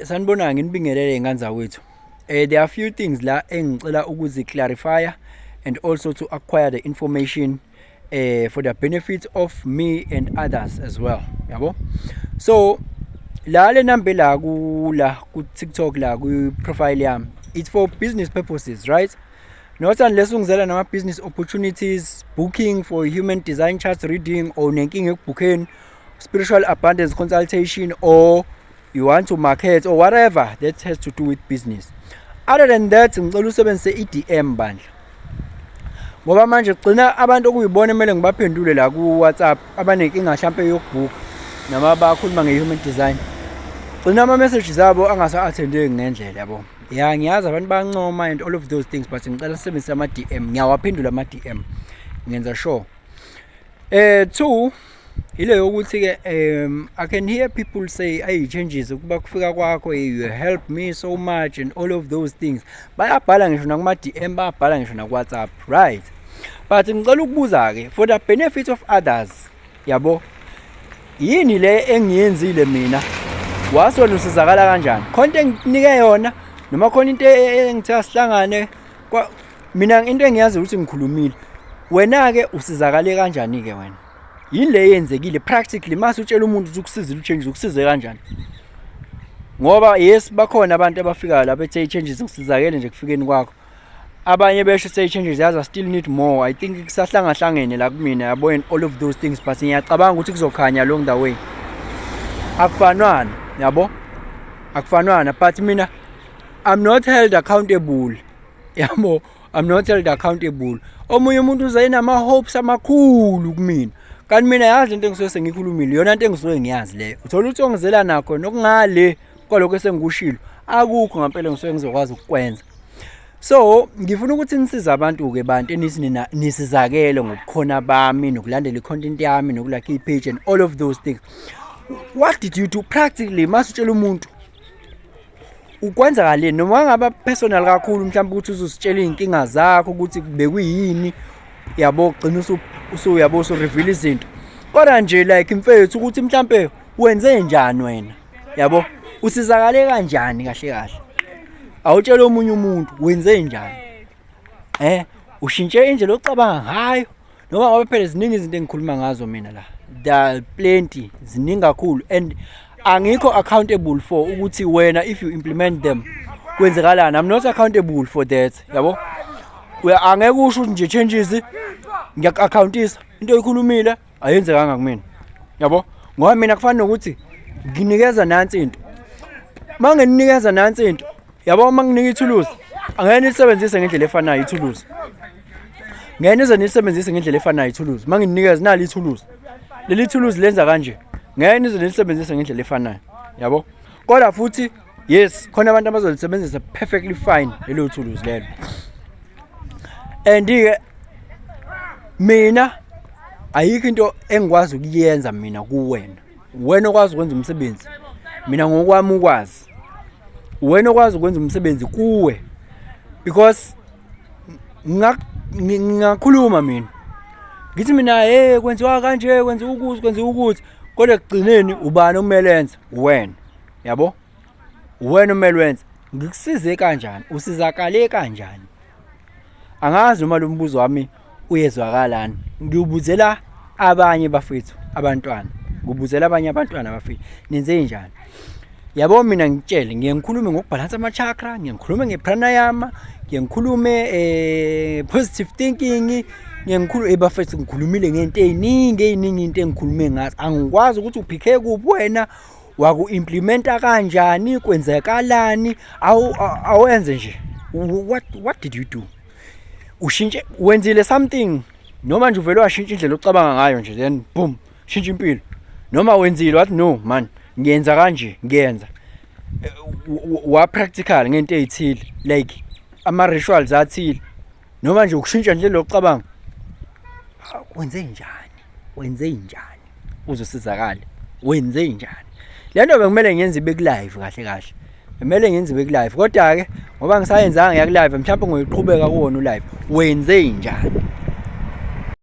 Sanibonani, nginibingelele ngane zakwethu. There are few things la engicela ukuzi-clarify and also to acquire the information for the benefit of me and others as well. Yabo? So la le number la ku la ku TikTok, la ku profile yami, it's for business purposes, right? Not unless ungizela nama business opportunities, booking for human design chart reading, or nenkinga ekubhukheni, spiritual abundance consultation, or you want to market or whatever that has to do with business. Other than that, ngicela usebenzise i-DM bandla, ngoba manje gcina abantu okuyibona kumele ngibaphendule la ku-WhatsApp, abanenkinga mhlampe yokubhukha noma bakhuluma nge-human design, gcina ama-messages abo angasa-attendeki ngendlela, yabo. Ya, ngiyazi abantu bayancoma and all of those things, but ngicela sisebenzise ama-DM. Ngiyawaphendula ama-DM, ngenza sure. Two, ile yokuthi ke I can hear people say, "Ay Changes, ukuba kufika kwakho, you help me so much," and all of those things. Bayabhala ngisho nakuma DM, bayabhala ngisho na WhatsApp, right? But ngicela ukubuza ke for the benefit of others, yabo, yini le engiyenzile mina wase wena usizakala kanjani? Khona enginike yona noma khona into engithe sihlangane mina? Into engiyazi ukuthi ngikhulumile, wena ke usizakale kanjani ke wena? Yini le yenzekile practically mase utshela umuntu ukuthi ukusizile uChanges, ukusize kanjani? Ngoba yes, bakhona abantu abafikayo lapha ethe, "Changes, ngisizakele nje kufikeni kwakho." Abanye besho say, "Changes, yazi, I still need more, I think kusahlangahlangene la kumina," yabo, and all of those things, but ngiyacabanga ukuthi kuzokhanya along the way. Akufanwana, yabo, akufanwana, but mina I'm not held accountable, yabo, I'm not held accountable. Omunye umuntu uze enama hopes amakhulu kumina, kanti mina yazi into engisuke sengikhulumile, iyona into engisuke ngiyazi leyo. Uthola ukuthi ongizela nakho nokungale kwalokho esengikushilo akukho ngampela ngisuke ngizokwazi ukukwenza. So ngifuna ukuthi nisize abantu-ke, bantu enithi nina nisizakele ngobukhona bami nokulandela i-content yami nokulike i-page and all of those things. What did you do practically? Mase utshela umuntu ukwenzakaleni, noma ngaba personal kakhulu mhlawumbe, ukuthi uzositshela iy'nkinga zakho ukuthi bekuyini, yabo, gcina usuyabo usu-reveal izinto, kodwa nje like mfethu, ukuthi mhlambe wenze njani wena, yabo, usizakale kanjani kahle kahle? Awutshela omunye umuntu wenze njani, ushintshe indlela ocabanga ngayo, noma ngoba phela ziningi izinto engikhuluma ngazo mina la, there are plenty, ziningi kakhulu, and angikho accountable for ukuthi wena if you implement them kwenzekalani. I'm not accountable for that, yabo. Uya angeke usho ukuthi nje, "Changes, ngiyaku-accountisa, into oyikhulumile ayenzekanga kumina," yabo, ngoba mina kufana nokuthi nginikeza nansi into, uma nginikeza nansi into, yabo, uma nginika ithuluzi, angeke nilisebenzise ngendlela efanayo ithuluzi, ngeke nize nilisebenzise ngendlela efanayo ithuluzi. Uma nginikeza nali ithuluzi, leli thuluzi lenza kanje, ngeke nize nilisebenzise ngendlela efanayo, yabo. Kodwa futhi yes, khona abantu abazolisebenzisa perfectly fine lelo thuluzi lelo. And-ke mina ayikho into engikwazi ukuyenza mina kuwena, wena okwazi ukwenza umsebenzi. Mina ngokwami ukwazi, wena okwazi ukwenza umsebenzi kuwe, because ngingakhuluma mina ngithi mina, "Hey, kwenziwa kanje, kwenziwa ukuthi, kwenziwa ukuthi," kodwa ekugcineni ubani okumele enze? Wena, yabo, wena okumele wenze. Ngikusize kanjani? Usizakale kanjani? Angazi noma lo mbuzo wami uyezwakalani. Ngiwubuzela abanye bafethu abantwana, ngubuzela abanye abantwana bafethu, nenze njani, yabo? Mina ngitshele, ngiye ngikhulume ngokubhalansa ama-chakra, ngiye ngikhulume nge-pranayama, ngiye ngikhulume positive thinking, ngiye ngikhulume, bafethu, ngikhulumile ngento ey'ningi, ey'ningi into engikhulume ngazo. Angikwazi ukuthi uphikhe kuphi wena, waku-implementa kanjani, kwenzekalani? Awenze nje, what did you do? Ushintshe, wenzile something, noma nje uvele washintsha indlela ocabanga ngayo nje, then boom, shintsha impilo? Noma wenzile wathi, "No man, ngiyenza kanje, ngiyenza wa practical ngento ezithile, like ama rituals athile, noma nje ukushintsha indlela yokucabanga"? Wenze njani? Wenze njani uzosizakala? Wenze njani? Le nto bekumele ngiyenze ibe ku-live kahle kahle, kumele ngenze ibe ku-live, kodwa-ke ngoba ngisayenzanga ngiya ku-live, mhlawumbe ngoyiqhubeka kuwona u-live. Wenze njani?